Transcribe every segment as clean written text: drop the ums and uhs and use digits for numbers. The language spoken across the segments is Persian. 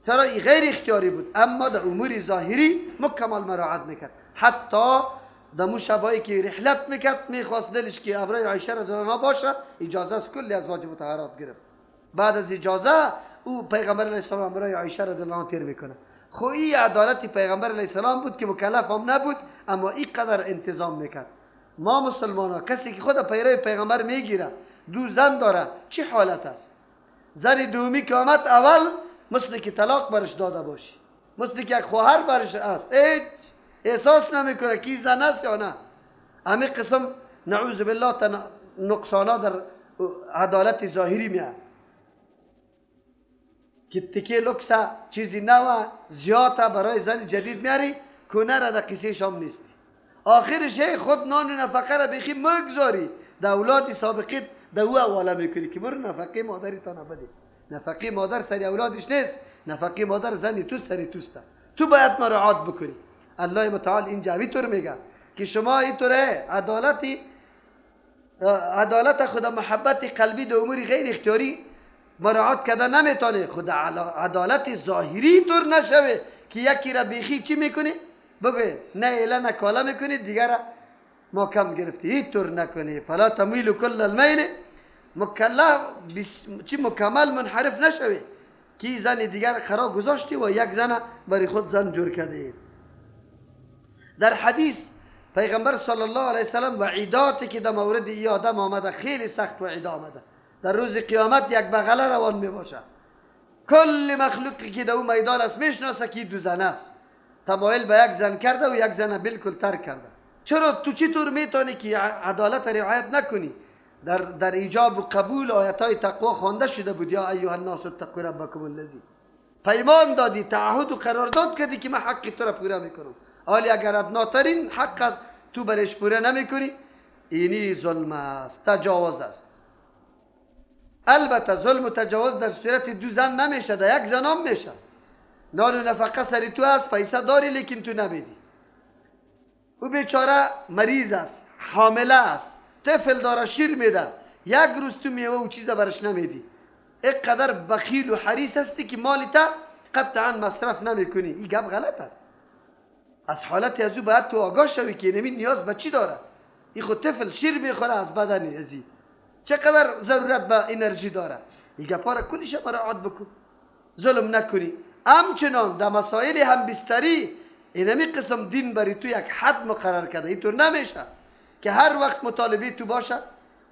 چرا این غیر اختیاری بود، اما در امور ظاهری مکمل مراعات میکرد. حتی در مو شبایی که رحلت میکرد میخواست دلش که ابرای عایشه رضی الله باشه، اجازه از کلی ازواج مطهرات گرفت. بعد از اجازه او پیغمبر علیه السلام امرای عایشه رضی الله تیر میکنه. خو این عدالت پیغمبر علیه السلام بود که مکلف هم نبود، اما اینقدر انتظام میکرد. ما مسلمان ها کسی که خود پیرو پیغمبر میگیره، دو زن داره، چی حالت است؟ زن دومی که آمد اول مثل که طلاق برش داده باشی، مثل که یک خواهر برش است، هیچ احساس نمیکنه کی زن است یا نه. همین قسم نعوذ بالله نقصانا در عدالت ظاهری میاد که تکه لکسه چیزی نوه زیاده برای زن جدید میاری، کنه را در قصه شام نیستی. آخرش خود نان نفقه را بیخی مگذاری، در اولاد سابقیت در او حواله میکنی که برو نفقه مادری تا نبدی. نفقه مادر سری اولادش نیست، نفقه مادر زنی تو سری توسته، تو باید مراعات بکنی. الله متعال اینجا طور میگه که شما اینطوره عدالت خدا محبت قلبی در امور غیر اختیاری مراعات کرده نمیتونه. خود عدالت ظاهری طور نشوه که یکی را بیخی چی میکنی؟ بگو نه اله نه کالا میکنی، دیگر را ما کم گرفتی. هیچ طور نکنی. فلا تمیل کل المیل، مکلف چی مکمل منحرف نشوی که زن دیگر قرار گذاشتی و یک زن برای خود زن جور کرده. در حدیث پیغمبر صلی الله علیه وسلم وعیداتی که در مورد ای آدم آمده خیلی سخت وعید آمده. در روز قیامت یک بغله روان می باشه، کل مخلوقی که در او میدان است میشناسه که دو زن است، تمایل به یک زن کرده و یک زن بالکل ترک کرده. چرا تو چطور میتونی که عدالت رعایت نکنی؟ در ایجاب و قبول آیت های تقوا خوانده شده بود، یا ایها الناس اتقوا ربکم الذی، پیمان دادی، تعهد و قرارداد کردی که من حق تو را پوره میکنم. حالی اگر ادناترین حق تو برش پوره نمیکنی، اینی ظلم است، تجاوز است. البته ظلم و تجاوز در صورت دو زن نمیشه، در یک زن هم میشه. نان و نفقه سری تو است، پیسه داری لیکن تو نمیدی. او بیچاره مریض است، حامله است، طفل داره، شیر میده، یک روز تو میوه و چیز برش نمیدی. اینقدر بخیل و حریص هستی که مالی تا قطعا مصرف نمیکنی. این گپ غلط است. از حالت از او باید تو آگاه شوی که نمی نیاز به چی داره. این خود طفل شیر میخوره از بدن ازی چقدر ضرورت به انرژی داره. این گپا را کلش مراعات بکن، ظلم نکنی. همچنان در مسائل هم بستری اینمی قسم دین بری تو یک حد مقرر کرده. اینطور نمیشه که هر وقت مطالبه تو باشه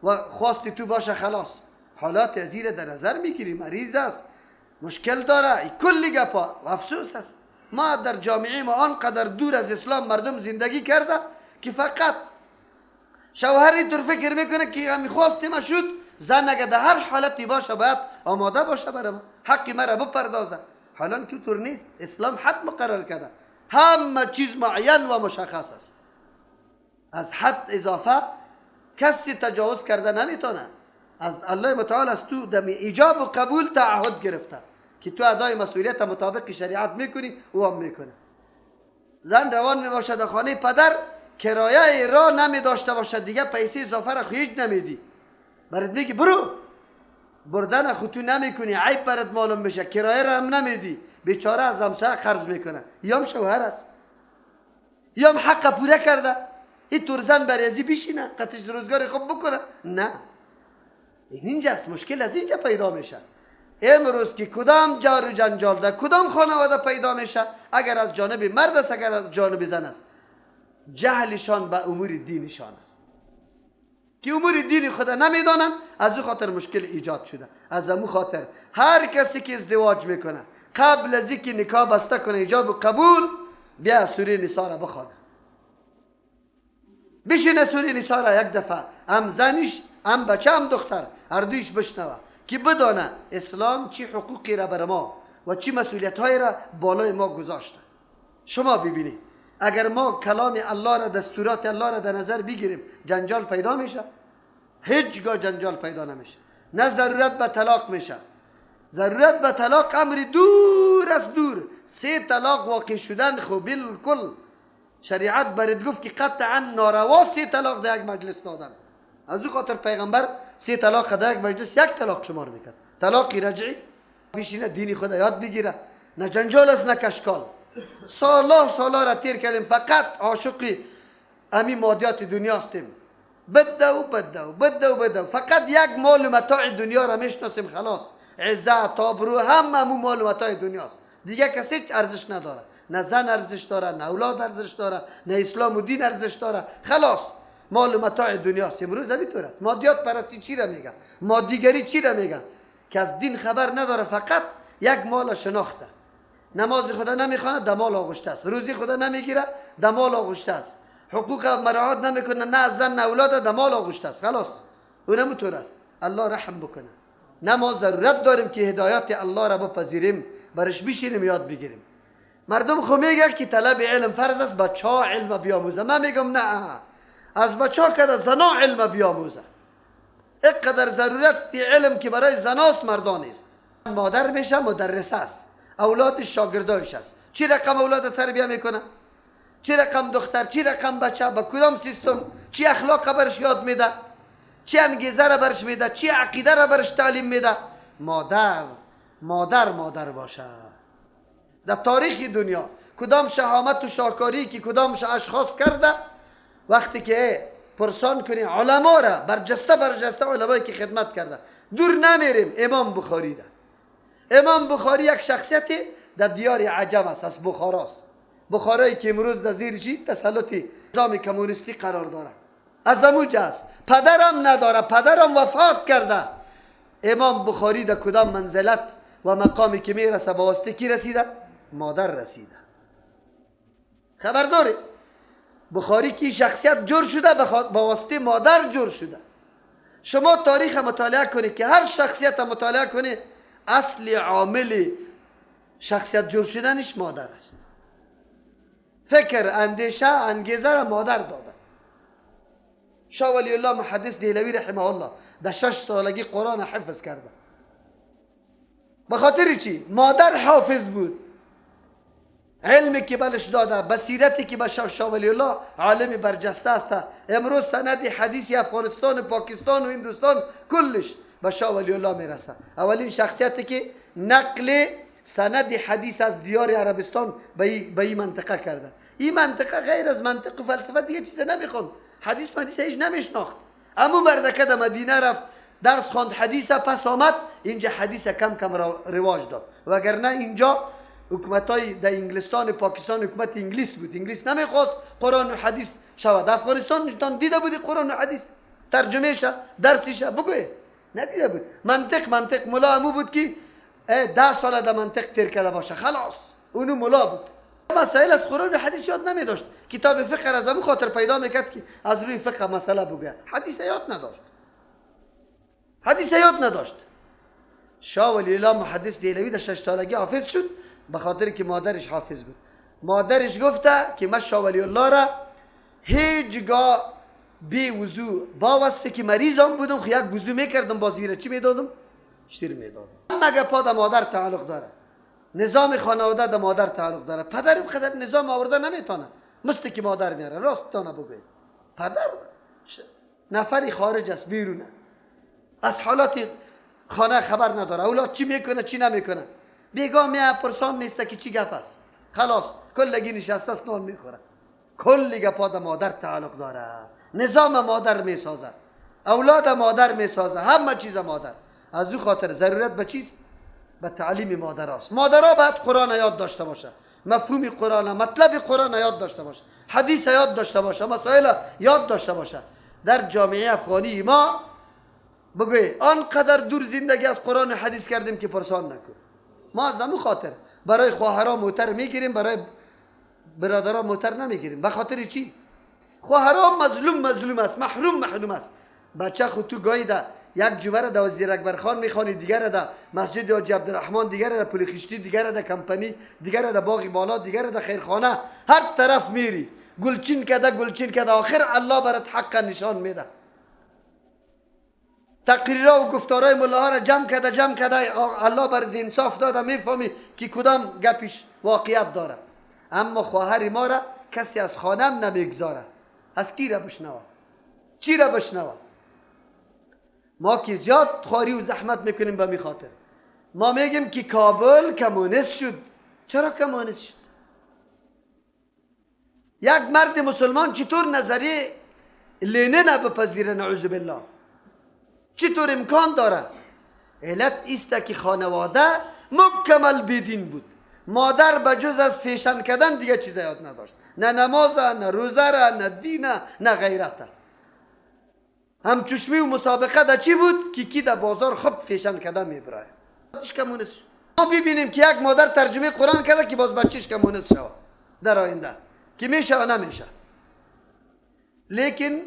و خواست تو باشه خلاص. حالات از در نظر میگیری، مریض است، مشکل داره، کلی گپا. افسوس است ما در جامعه ما آنقدر دور از اسلام مردم زندگی کرده که فقط شوهر اینطور فکر میکنه که همی خواست ما شد، زن اگر در هر حالتی باشه باید آماده باشه برای ما، حق مرا بپردازه. حالا که طور نیست. اسلام حد مقرر کرده، همه چیز معین و مشخص است. از حد اضافه کسی تجاوز کرده نمیتونه. از الله متعال از تو دم ایجاب و قبول تعهد گرفته که تو ادای مسئولیت مطابق شریعت میکنی، او هم میکنه. زن روان میباشد در خانه پدر، کرایه را نمی داشته باشد، دیگه پیسه اضافه را هیچ نمیدی، برات میگی برو، بردن خود تو نمیکنی، عیب برات معلوم میشه، کرایه را هم نمیدی، بیچاره از همسایه قرض میکنه. یام شوهر است، یام حق پوره کرده، این طور زن برای ازی بشینه قطش روزگار خوب بکنه؟ نه، این اینجاست مشکل، از اینجا پیدا میشه. امروز که کدام جار و جنجال در کدام خانواده پیدا میشه، اگر از جانب مرد است اگر از جانب زن است، جهلشان به امور دینشان است که امور دین خود نمیدانن، از او خاطر مشکل ایجاد شده. از امو خاطر هر کسی که ازدواج میکنه قبل از اینکه نکاح بسته کنه ایجاب و قبول، بیا سوره نساء را بخوانه، بشینه سوره نساء را یک دفعه، هم زنش هم بچه هم دختر هر دویش بشنوه که بدانه اسلام چی حقوقی را بر ما و چی مسئولیت های را بالای ما گذاشته. شما ببینید اگر ما کلام الله را، دستورات الله را در نظر بگیریم، جنجال پیدا میشه؟ هیچگاه جنجال پیدا نمیشه. نه ضرورت به طلاق میشه. ضرورت به طلاق امر دور از دور. 3 طلاق واقع شدن خب بالکل شریعت برات گفت که قطعا ناروا 3 طلاق در یک مجلس دادن. از او خاطر پیغمبر 3 طلاق در یک مجلس یک طلاق شمار میکرد، طلاق رجعی. بشینه دینی خدا یاد بگیره، نه جنجال است نه کشکال. سالا سالا را تیر کردیم فقط عاشق امی مادیات دنیا هستیم. بده و بده و بده و بده، فقط یک مال و متاع دنیا را میشناسیم خلاص. عزت، آبرو، همه همون مال و متاع دنیاست، دیگه کسی هیچ ارزش نداره. نه زن ارزش داره، نه اولاد ارزش داره، نه اسلام و دین ارزش داره. خلاص مال و متاع دنیاست. امروز همینطور است. مادیات پرستی چی را میگه؟ مادیگری چی را میگه؟ که از دین خبر نداره، فقط یک مال شناخته. نماز خدا نمیخوانه، دمال آغشته است. روزی خدا نمیگیره، دمال آغشته است. حقوق مراعات نمیکنه، نه از زن نه اولاد، دمال آغشته است. خلاص اونم طور است. الله رحم بکنه. نه ما ضرورت داریم که هدایت الله را بپذیریم، برش بشینیم یاد بگیریم. مردم خو میگه که طلب علم فرض است، بچه علم بیاموزه. من میگم نه، از بچه ها که زنا علم بیاموزه. اینقدر ضرورت علم که برای زناست مردان است. مادر میشه مدرسه است، اولاد شاگردایش است. چی رقم اولاد تربیه میکنه؟ چی رقم دختر، چی رقم بچه، با کدام سیستم، چی اخلاق برش یاد میده، چی انگیزه را برش میده، چی عقیده را برش تعلیم میده. مادر مادر مادر باشه. در تاریخ دنیا کدام شهامت و شاهکاری که کدام اشخاص کرده، وقتی که پرسان کنی علما را برجسته برجسته علمایی که خدمت کرده، دور نمیریم امام بخاری را. امام بخاری یک شخصیت در دیار عجم است، از بخاراست. بخارایی که امروز در زیر چی تسلط نظام کمونیستی قرار داره، از اموجه است. پدرم نداره، پدرم وفات کرده. امام بخاری در کدام منزلت و مقامی که میرسه با واسطه کی رسیده؟ مادر رسیده. خبر داره بخاری که شخصیت جور شده با واسطه مادر جور شده. شما تاریخ مطالعه کنید که هر شخصیت مطالعه کنید، اصل عامل شخصیت جور شدنش مادر است. فکر، اندیشه، انگیزه را مادر داده. شاه ولی الله محدث دهلوی رحمه الله در 6 سالگی قرآن حفظ کرده. به خاطر چی؟ مادر حافظ بود. علمی که بلش داده، بصیرتی که به شاه ولی الله عالم برجسته است. امروز سند حدیث افغانستان و پاکستان و هندوستان کلش به شاه ولی الله میرسه. اولین شخصیتی که نقل سند حدیث از دیار عربستان به این منطقه کرده. این منطقه غیر از منطق و فلسفه دیگه چیز نمیخوند. حدیث مدیس هیچ نمیشناخت. اما مردکه در مدینه رفت درس خواند حدیث، پس آمد اینجا حدیث کم کم رواج داد. وگرنه اینجا حکومتای در انگلستان و پاکستان حکومت انگلیس بود. انگلیس نمیخواست قرآن و حدیث شود. افغانستان دیده بودی قرآن و حدیث ترجمه شه درسیشه بگوی ندیده بود. منطق ملا امو بود که 10 سال در منطق تیر کرده باشه خلاص، اونو ملا بود. مسائل از قرآن و حدیث یاد نمی داشت. کتاب فقه از امو خاطر پیدا میکرد که از روی فقه مسئله بگه. حدیث یاد نداشت، حدیث یاد نداشت. شاه ولی الله محدث دهلوی در 6 سالگی حافظ شد به خاطر که مادرش حافظ بود. مادرش گفته که من شاه ولی الله را هیچگاه بی وضو با وصفی که مریضم بودم خو یک وضو میکردم، باز زیره چی میدادم؟ شیر میدادم. مگه پا در مادر تعلق داره، نظام خانواده در مادر تعلق داره. پدر قدر نظام آورده نمیتونه مثل که مادر میاره. راست تانه بگوید پدر نفری خارج است، بیرون است، از حالات خانه خبر نداره، اولاد چی میکنه چی نمیکنه. بیگاه میه پرسان نیست که چی گپ است. خلاص کلگی نشسته است نان میخوره. کلی گپا در مادر تعلق داره. نظام مادر میسازه، اولاد مادر میسازه، همه چیز مادر. از او خاطر ضرورت به چیست؟ به تعلیم مادر است. مادرها باید قرآن یاد داشته باشه، مفهوم قرآن، مطلب قرآن یاد داشته باشه، حدیث یاد داشته باشه، مسائل یاد داشته باشه. در جامعه افغانی ما بگوی آنقدر دور زندگی از قرآن و حدیث کردیم که پرسان نکن. ما از همون خاطر برای خواهرها موتر میگیریم، برای برادرها موتر نمیگیریم. به خاطر چی؟ خواهرها مظلوم مظلوم است، محروم محروم است. بچه خود تو گاهی ده یک جمعه را در وزیر اکبر خان میخوانی، دیگر را در مسجد حاجی عبدالرحمن، دیگر را در پل خشتی، دیگر را در کمپانی، دیگر را در باغ بالا، دیگر را در خیرخانه، هر طرف میری گلچین کده گلچین کده، آخر الله برات حق نشان میده. تقریرها و گفتارهای ملاها را جمع کده جمع کده، الله برات انصاف داده، میفهمی که کدام گپش واقعیت داره. اما خواهر ما را کسی از خانم نمیگذاره. از کی را بشنوه؟ چی را بشنوه؟ ما که زیاد خواری و زحمت میکنیم به می خاطر. ما میگیم که کابل کمونیست شد. چرا کمونیست شد؟ یک مرد مسلمان چطور نظریه لنین بپذیره؟ نعوذ بالله. چطور امکان داره؟ علت ایست که خانواده مکمل بیدین بود. مادر به جز از فیشن کردن دیگه چیز یاد نداشت، نه نماز، نه روزه را، نه دین، نه غیرت. هم چشمی و مسابقه در چی بود؟ که کی در بازار خوب فیشن کردن میبرای. کمونیست. ما ببینیم که یک مادر ترجمه قرآن کرده که باز بچهش کمونیست شود در آینده، که میشه و نمیشه. لیکن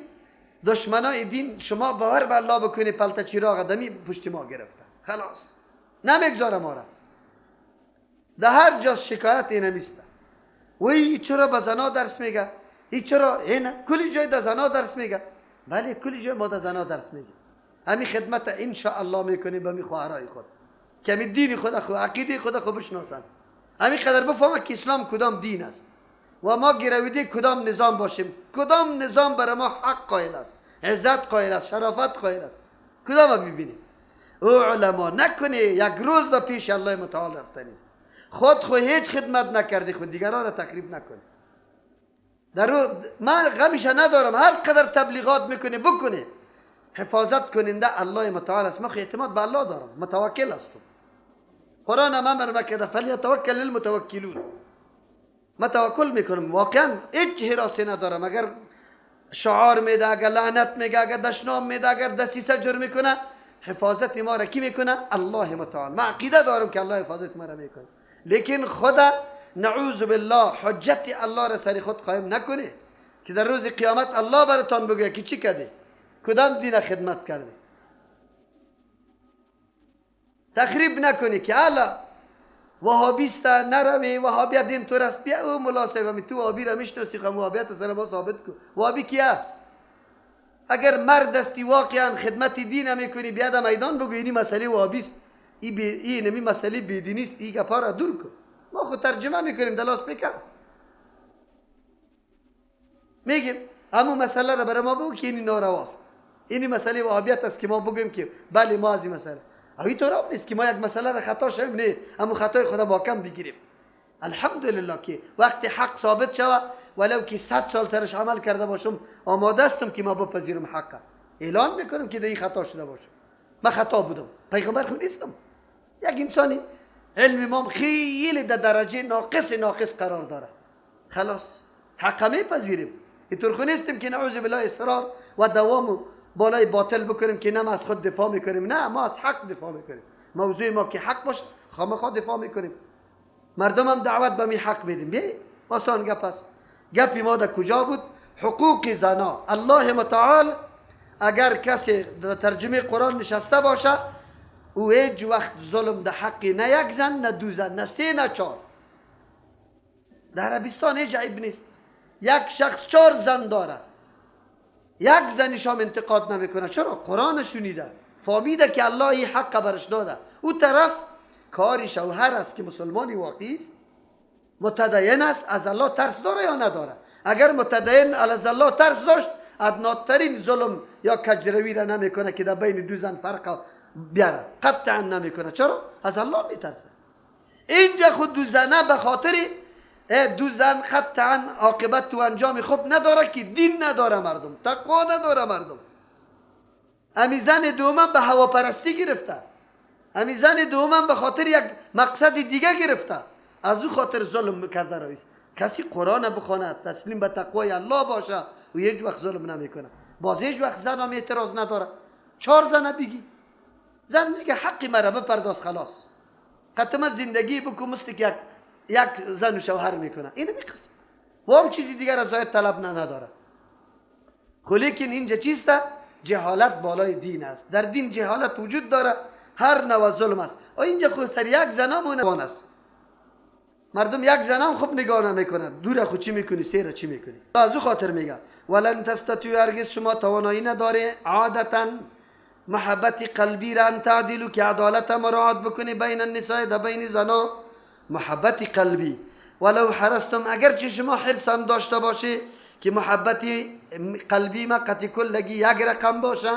دشمنای دین شما باور به الله بکنی پلت چراغ دمی پشت ما گرفته، خلاص نمیگذاره ما را. در هر جا شکایت اینمیسته. وی چرا به زنا درس میگه؟ ای چرا اینه؟ کلی جای در زنا درس میگه. بله کلی جای ما در زنا درس میگه. همین خدمت ان شاء الله میکنیم به می خواهرای خود که همین دین خود خو عقیده خود خو بشناسن، همین قدر بفهمه که اسلام کدام دین است و ما گرویده کدام نظام باشیم، کدام نظام برای ما حق قائل است، عزت قائل است، شرافت قائل است، کدام ببینیم. او علما نکنه یک روز به پیش الله متعال رفته نیست. خود خو هیچ خدمت نکردی، خود دیگران را تخریب نکنی. در من غمش ندارم، هر قدر تبلیغات میکنه بکنه، حفاظت کننده الله متعال است. من خو اعتماد به الله دارم، متوکل هستم. قرآن هم امر میکرده فلیتوکل المتوکلون. من توکل میکنم، واقعا هیچ حراسی ندارم. اگر شعار میده، اگر لعنت میگه، اگر دشنام میده، اگر دسیسه جور میکنه، حفاظت ما را کی میکنه؟ الله متعال. من عقیده دارم که الله حفاظت ما را میکنه، لیکن خدا نعوذ بالله حجت الله را سر خود قایم نکنه که در روز قیامت الله براتان بگه که چی کردی، کدام دین خدمت کردی. تخریب نکنی که الا وهابیست نروی، وهابیت دین تو رست، بیا او ملا صاحب تو وهابی را میشناسی، خب وهابیت سر ما ثابت کن وهابی کی است. اگر مرد استی واقعا خدمت دین میکنی، بیا در میدان بگو اینی مسئله وهابیست، این نمی مسئله بیدینی است، این گپا را دور کن. ما خود ترجمه میکنیم در loudspeaker میگیم همون مسئله را برای ما بگو که اینی نارواست، اینی مسئله وهابیت است که ما بگویم که بله ما از این مسئله. اوی طور نیست که ما یک مسئله را خطا شویم، نه همون خطای خدا با کم بگیریم. الحمدلله که وقتی حق ثابت شوه ولو که 100 سال سرش عمل کرده باشم، آماده هستم که ما بپذیرم حقه. اعلان میکنم که در این خطا شده باشم، من خطا بودم، پیغمبر خود نیستم، یک انسانی علم ما خیلی در درجه ناقص ناقص قرار داره. خلاص حق میپذیریم. اینطور خو نیستیم که نعوذ بالله اصرار و دوام بالای باطل بکنیم که نه ما از خود دفاع میکنیم، نه ما از حق دفاع میکنیم. موضوع ما که حق باشه خامخا دفاع میکنیم. مردم هم دعوت به می حق میدیم. بی آسان گپ است. گپی ما در کجا بود؟ حقوق زنا. الله متعال اگر کسی در ترجمه قرآن نشسته باشه، او هیچ وقت ظلم در حق نه یک زن، نه دو زن، نه سه، نه چهار. در عربستان هیچ عیب نیست. یک شخص 4 زن داره، یک زنش هم انتقاد نمیکنه. چرا؟ قرآن شنیده، فهمیده که الله این حق برش داده. او طرف کاری شوهر است که مسلمانی واقعی است، متدین است، از الله ترس داره یا نداره؟ اگر متدین از الله ترس داشت، ادناترین ظلم یا کجروی را نمیکنه که در بین دو زن فرق بیاره، قطعا نمیکنه. چرا؟ از الله میترسه. اینجا خود دو زنه به خاطر دو زن قطعا عاقبت تو انجام خوب نداره که دین نداره مردم، تقوا نداره مردم. امی زن دومم به هواپرستی گرفته، امی زن دومم به خاطر یک مقصد دیگه گرفته، از او خاطر ظلم کرده رویست. کسی قرآن بخونه، تسلیم به تقوای الله باشه، و هیچ وقت ظلم نمیکنه. باز هیچ وقت زن هم اعتراض نداره. 4 زن بگی، زن میگه حقی مرا بپرداز، خلاص قطمه زندگی بکن، مثل که یک زن و شوهر میکنه. اینو میقسم و هم چیزی دیگر از زاید طلب نداره. خب لیکن اینجا چیست؟ جهالت بالای دین است. در دین جهالت وجود داره، هر نوع ظلم است. اینجا خود سر یک زنم است. مردم یک زنم خوب نگاه نمیکنه، دور خود چی میکنی، سیر چی میکنی. از او خاطر میگه ولن تستطیعوا، هرگز شما توانایی نداره عادتا محبت قلبی را ان تعدلوا، که عدالت مراعات بکنی بین النساء، در بین زنا محبت قلبی. ولو حرصتم، اگرچه شما حرص هم داشته باشه که محبت قلبی ما قطع کلگی یک رقم باشه،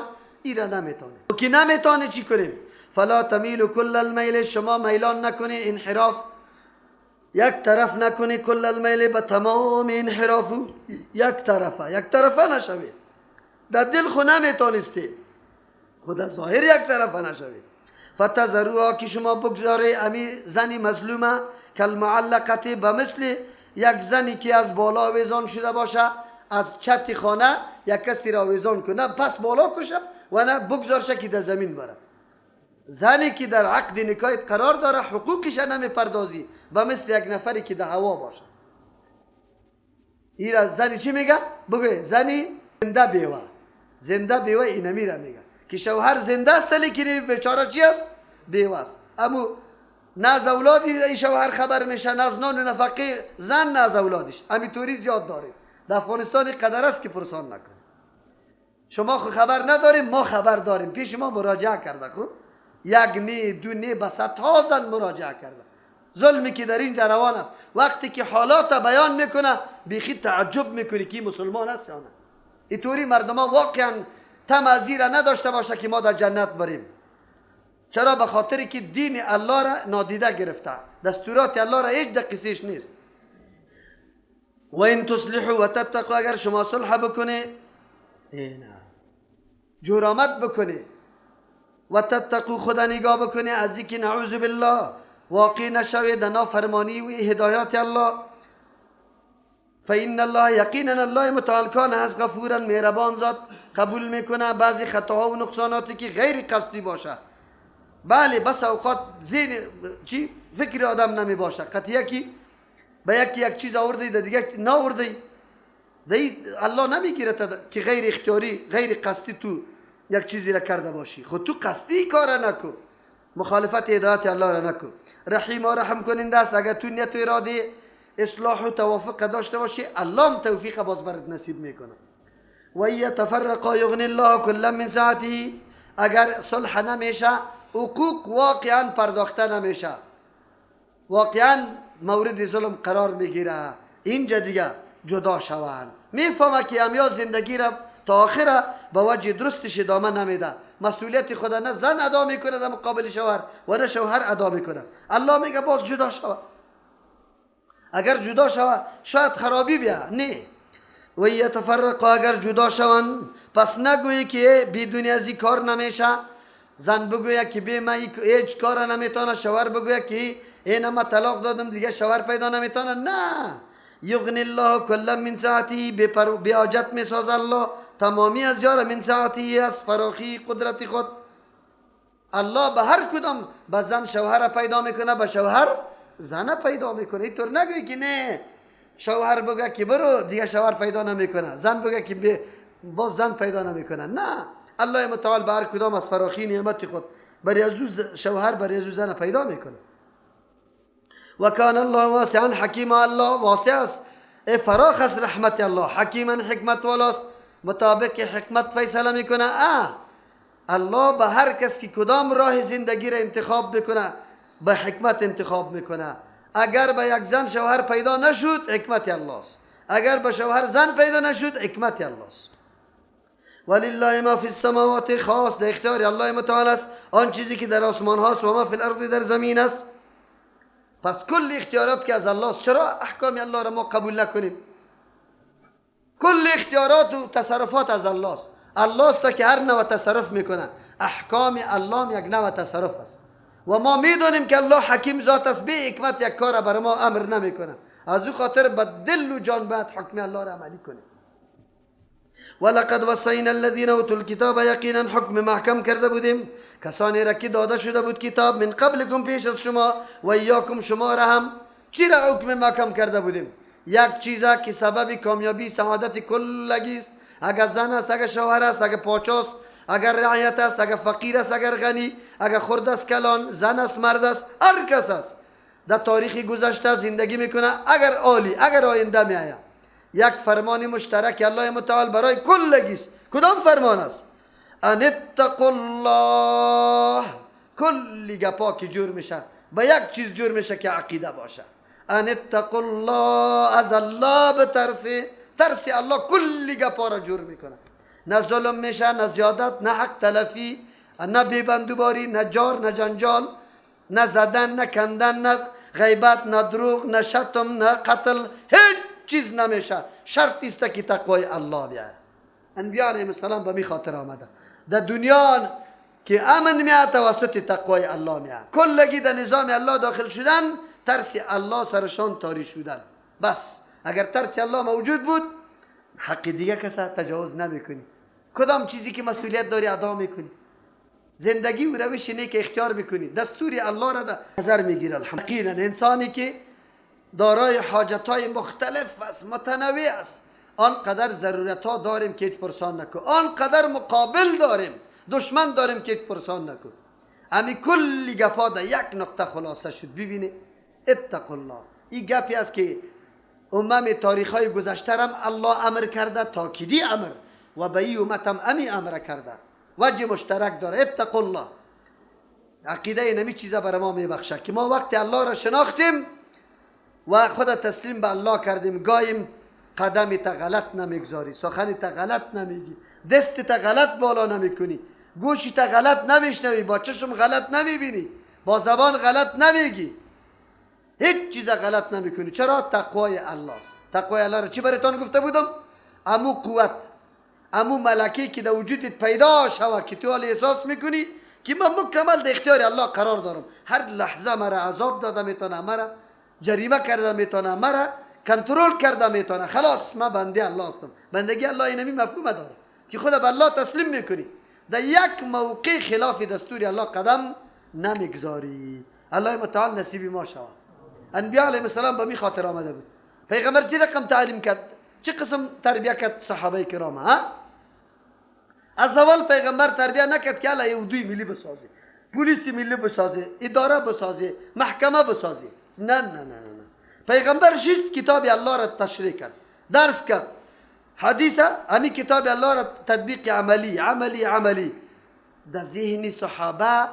ای را نمیتونه. که نمیتونه چی کنیم؟ فلا تمیل کل المیل، شما میلان نکنی، انحراف یک طرف نکنی، کل المیل به تمام انحراف یک طرفه، یک طرفه نشوی. در دل خو نمیتونستی، خود ظاهر یک طرفه نشوی. فتذروها، که شما بگذاری امی زنی مظلومه، کالمعلقه، به مثل یک زنی که از بالا آویزان شده باشه، از چت خانه یک کسی را آویزان کنه، پس بالا کشه و نه بگذارشه که در زمین بره. زنی که در عقد نکاح قرار داره حقوقش نمیپردازی، به مثل یک نفری که در هوا باشه. این زنی چی میگه؟ بگوی زنی زنده بیوه، زنده بیوه اینمی را میگه که شوهر زنده است لیکن بیچاره چی است؟ بیوه است. امو نه از اولادی ای شوهر خبر میشه، نه از نان و نفقه زن، نه از اولادش. امی توری زیاد داره در افغانستان، قدر است که پرسان نکن. شما خو خبر نداریم، ما خبر داریم، پیش ما مراجعه کرده. خب یک نی دو نی، به صدها زن مراجعه کرده. ظلمی که در اینجا روان است، وقتی که حالات بیان میکنه بیخی تعجب میکنی که مسلمان است یا نه. اینطوری مردم ها واقعا طمع ازی را نداشته باشه که ما در جنت بریم. چرا؟ به خاطر که دین الله را نادیده گرفته، دستورات الله را هیچ دقیقیش نیست. و این تصلحوا و تتقوا، اگر شما صلح بکنی، نه جورامت بکنی، و تتقوا، خدا نگاه بکنی، از اینکه نعوذ بالله واقع نشوی در نافرمانی و هدایات الله، فإن الله، یقینا الله متعال، کان هست غفورا، مهربان ذات، قبول میکنه بعضی خطاها و نقصاناتی که غیر قصدی باشه. بله، بس اوقات ذهن چی فکر آدم نمی باشه، قطعیه کی به یکی یک چیز آورده، ده دیگه نآورده، دی الله نمیگیره که غیر اختیاری، غیر قصدی تو یک چیزی را کرده باشی. خود تو قصدی کار نکو، مخالفت هدایت الله را نکو. رحیم و رحم کننده است. اگر تو نیت و اراده اصلاح و توافق داشته باشی، الله هم توفیق باز برات نصیب میکنه. و ان یتفرقا یغنی الله کلا من سعته، اگر صلح نمیشه، حقوق واقعا پرداخته نمیشه، واقعا مورد ظلم قرار میگیره، اینجا دیگه جدا شوند. میفهمه که امیا زندگی را تا آخر به وجه درستش ادامه نمیده، مسئولیت خود نه زن ادا میکنه در مقابل شوهر و نه شوهر ادا میکنه. الله میگه باز جدا شوه. اگر جدا شوه شاید خرابی بیا، نه. و یتفرقا، اگر جدا شوند، پس نگویی که بدون از این کار نمیشه. زن بگویه که بی من هیچ کار نمیتونه، شوهر بگویه که این ما طلاق دادم دیگه شوهر پیدا نمیتونه. نه، یغنی الله کلا من سعته، بی حاجت میساز الله تمامی از یار، من سعته، از فراخی قدرت خود. الله به هر کدام، به زن شوهر پیدا میکنه، به شوهر زن پیدا میکنه. اینطور نگوی که نه، شوهر بگه که برو دیگه شوهر پیدا نمیکنه، زن بگه که باز زن پیدا نمیکنه. نه، الله متعال به هر کدام از فراخی نعمت خود برای از شوهر، برای از زن پیدا میکنه. و کان الله واسعا حکیما، الله واسع است، فراخ است رحمت الله، حکیما، حکمت والاست، مطابق حکمت فیصله میکنه. الله به هر کس که کدام راه زندگی را انتخاب میکنه به حکمت انتخاب میکنه. اگر به یک زن شوهر پیدا نشد، حکمت الله است. اگر به شوهر زن پیدا نشد، حکمت الله است. ولله ما فی السماوات، خاص در اختیار الله متعال است آن چیزی که در آسمان هاست، و ما فی الارض، در زمین است. پس کل اختیارات که از الله است، چرا احکام الله را ما قبول نکنیم؟ کل اختیارات و تصرفات از الله است. الله است که هر نوع تصرف میکنه. احکام الله یک نوع تصرف است و ما میدانیم که الله حکیم ذات است، بی حکمت یک کار بر ما امر نمیکنه. از او خاطر به دل و جان باید حکم الله را عملی کنیم. ولقد وصینا الذین اوتوا الکتاب، یقینا حکم محکم کرده بودیم کسانی را که داده شده بود کتاب، من قبلکم، پیش از شما، و ایاکم، شما را هم. چی را حکم محکم کرده بودیم؟ یک چیزا که سبب کامیابی سعادت کلگی است. اگر زن است، اگر شوهر است، اگر پاچاست، اگر رعیت است، اگر فقیر است، اگر غنی، اگر خرد است، کلان، زن است، مرد است، هر کس است در تاریخ گذشته زندگی میکنه، اگر عالی، اگر آینده میآید، یک فرمان مشترک الله متعال برای کلگی است. کدام فرمان است؟ ان اتقوا الله. کلی گپا که جور میشه به یک چیز جور میشه که عقیده باشه. ان اتقوا الله، از الله بترسی. ترسی الله کلی گپا را جور میکنه. نه ظلم میشه، نه زیادت، نه حق تلفی. نه بیبندوباری، نه جار، نه جنجال، نه زدن، نه کندن، نه غیبت، نه دروغ، نه شتم، نه قتل، هیچ چیز نمیشه. شرط است که تقوای الله بیاید. انبیاء علیهم السلام به می خاطر آمده در دنیا که امن میاد توسط تقوای الله میاد. کلگی در نظام الله داخل شدن، ترس الله سرشان تاری شدن. بس اگر ترس الله موجود بود، حق دیگه کسا تجاوز نمیکنی. کدام چیزی که مسئولیت داری ادا میکنی. زندگی و روش نیک اختیار میکنی. دستور الله را در نظر میگیره. الحمد. انسانی که دارای حاجت های مختلف است، متنوع است، آنقدر ضرورت ها داریم که هیچ پرسان نکن، آنقدر مقابل داریم، دشمن داریم که هیچ پرسان نکن. امی کلی گپا در یک نقطه خلاصه شد. ببینی اتقوا الله. این گپی است که امم تاریخ های گذشته هم الله امر کرده، تاکیدی امر، و به این امت هم امی امر کرده. وجه مشترک داره. اتقوا الله. عقیده نمی چیزا بر ما میبخشه که ما وقتی الله را شناختیم و خود تسلیم به الله کردیم، گاهیم قدم تا غلط نمیگذاری، سخن تا غلط نمیگی، دست تا غلط بالا نمیکنی، گوشی تا غلط نمیشنوی، با چشم غلط نمیبینی، با زبان غلط نمیگی، هیچ چیز غلط نمیکنی. چرا؟ تقوای الله است. تقوای الله را چی براتان گفته بودم؟ امو قوت، امو ملکی که در وجودت پیدا شوه که تو حال احساس میکنی که من مکمل در اختیار الله قرار دارم، هر لحظه مرا عذاب داده میتونه، مرا جریمه کرده میتونه، مرا کنترل کرده میتونه. خلاص من بنده الله هستم. بندگی الله اینمی مفهوم داره که خود به الله تسلیم میکنی، در یک موقع خلاف دستور الله قدم نمیگذاری. الله متعال نصیب ما شود. انبیاء علیهم السلام به می خاطر آمده بود. پیغمبر چه رقم تعلیم کرد، چه قسم تربیه کرد صحابه کرام؟ ها از اول پیغمبر تربیه نکرد که الله اردوی ملی بسازه، پلیس ملی بسازه، اداره بسازه، محکمه بسازه. نه نه نه نه. پیغمبر شش کتاب الله را تشریح کرد، درس کرد، حدیث امی کتاب الله را تطبیق عملی عملی عملی. در ذهن صحابه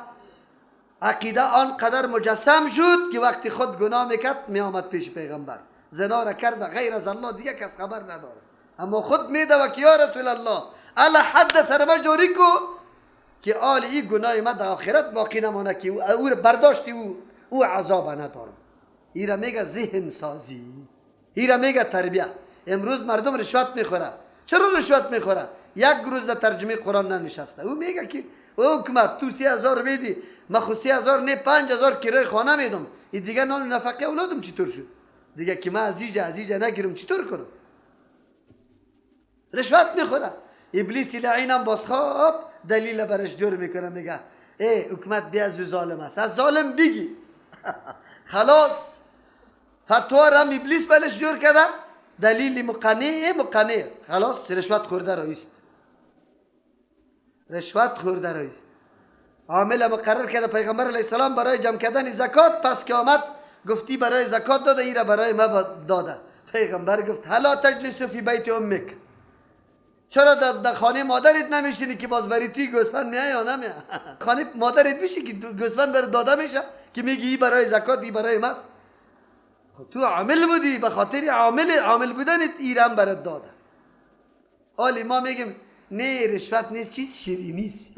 عقیده آنقدر مجسم شد که وقتی خود گناه میکرد میآمد پیش پیغمبر، زنا را کرده غیر از الله دیگه کس خبر نداره، اما خود میده که یا رسول الله الا حد سر ما جوری کو که آل ای گناه ما در آخرت باقی نمانه که او برداشتی او عذاب ندارم. ایرا میگه ذهن سازی، ایرا میگه تربیه. امروز مردم رشوت میخوره. چرا رشوت میخوره؟ یک روز در ترجمه قرآن ننشسته. او میگه که او حکومت تو 30,000 میدی، من خو 30,000 نه 5,000 کرایه خانه میدم، این دیگه نان نفقه اولادم چطور شد؟ دیگه که من از اینجا نگیرم چطور کنم؟ رشوت میخوره. ابلیس لعینم باز خواب دلیل برش جور میکنه، میگه ای حکومت بیا از ظالم است، از ظالم بگی. خلاص فتوا را ابلیس بلش جور کرده، دلیل مقنع مقنع. خلاص رشوت خورده رایست، رشوت خورده رایست. عامل مقرر کرده پیغمبر علیه السلام برای جمع کردن زکات. پس که آمد گفتی برای زکات داده، ایره برای ما داده. پیغمبر گفت هلا تجلس فی بیت امک، چرا در خانه مادرت نمیشینی که باز بری توی گوسفند میای یا نمیای؟ خانه مادرت میشی که گوسفند بر داده میشه که میگی ای برای زکات ای برای ماست؟ تو عامل بودی، به خاطر عامل بودنت ایران برات داده. حالی ما میگیم نه رشوت نیست، چیز شیرینی نیست.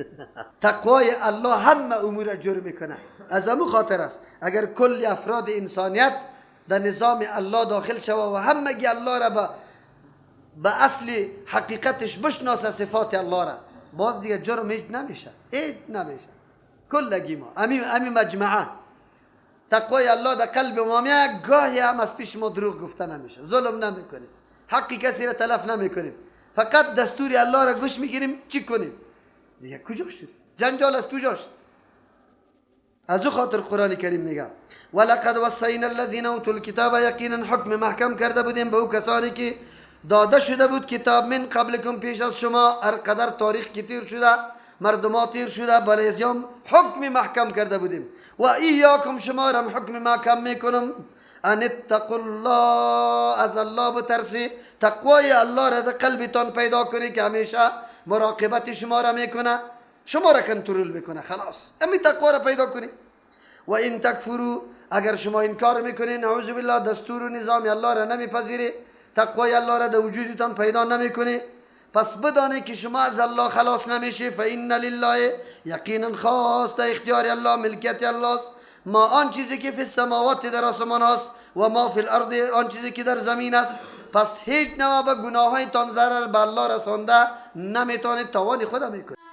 تقوای الله همه امور جور میکنه. از امو خاطر است اگر کل افراد انسانیت در نظام الله داخل شوه و همگی الله را به اصل حقیقتش بشناسه، صفات الله را، باز دیگه جرم هیچ نمیشه، هیچ نمیشه. کلگی ما امی مجمعه تقوای الله در قلب ما میاد، گاهی هم از پیش ما دروغ گفته نمیشه، ظلم نمیکنیم، حق کسی را تلف نمیکنیم، فقط دستور الله را گوش میگیریم. چی کنیم دیگه؟ کجا شد جنجال؟ از کجا شد؟ از او خاطر قرآن کریم میگه ولقد وصینا الذین اوتوا الکتاب، یقینا حکم محکم کرده بودیم به او کسانی که داده شده بود کتاب من قبلکم پیش از شما. هر قدر تاریخ که تیر شده، مردما تیر شده، برای ازیام حکم محکم کرده بودیم. و ایاکم شما را حکم محکم میکنم، ان اتقوا الله، از الله بترسی، تقوای الله را در قلبتان پیدا کنی که همیشه مراقبت شما را میکنه، شما را کنترل میکنه. خلاص امی تقوا را پیدا کنی. و ان تکفروا، اگر شما انکار میکنی، نعوذ بالله، دستور و نظام الله را نمیپذیری، تقوای الله را در وجودتان پیدا نمیکنی، پس بدانید که شما از الله خلاص نمیشی. فإن لله، یقینا خاص در اختیار الله، ملکیت الله است. ما آن چیزی که فی السماوات در آسمان هاست و ما فی الارض آن چیزی که در زمین است. پس هیچ نوع به گناهایتان ضرر به الله رسانده نمیتونید، توان خود میکنید.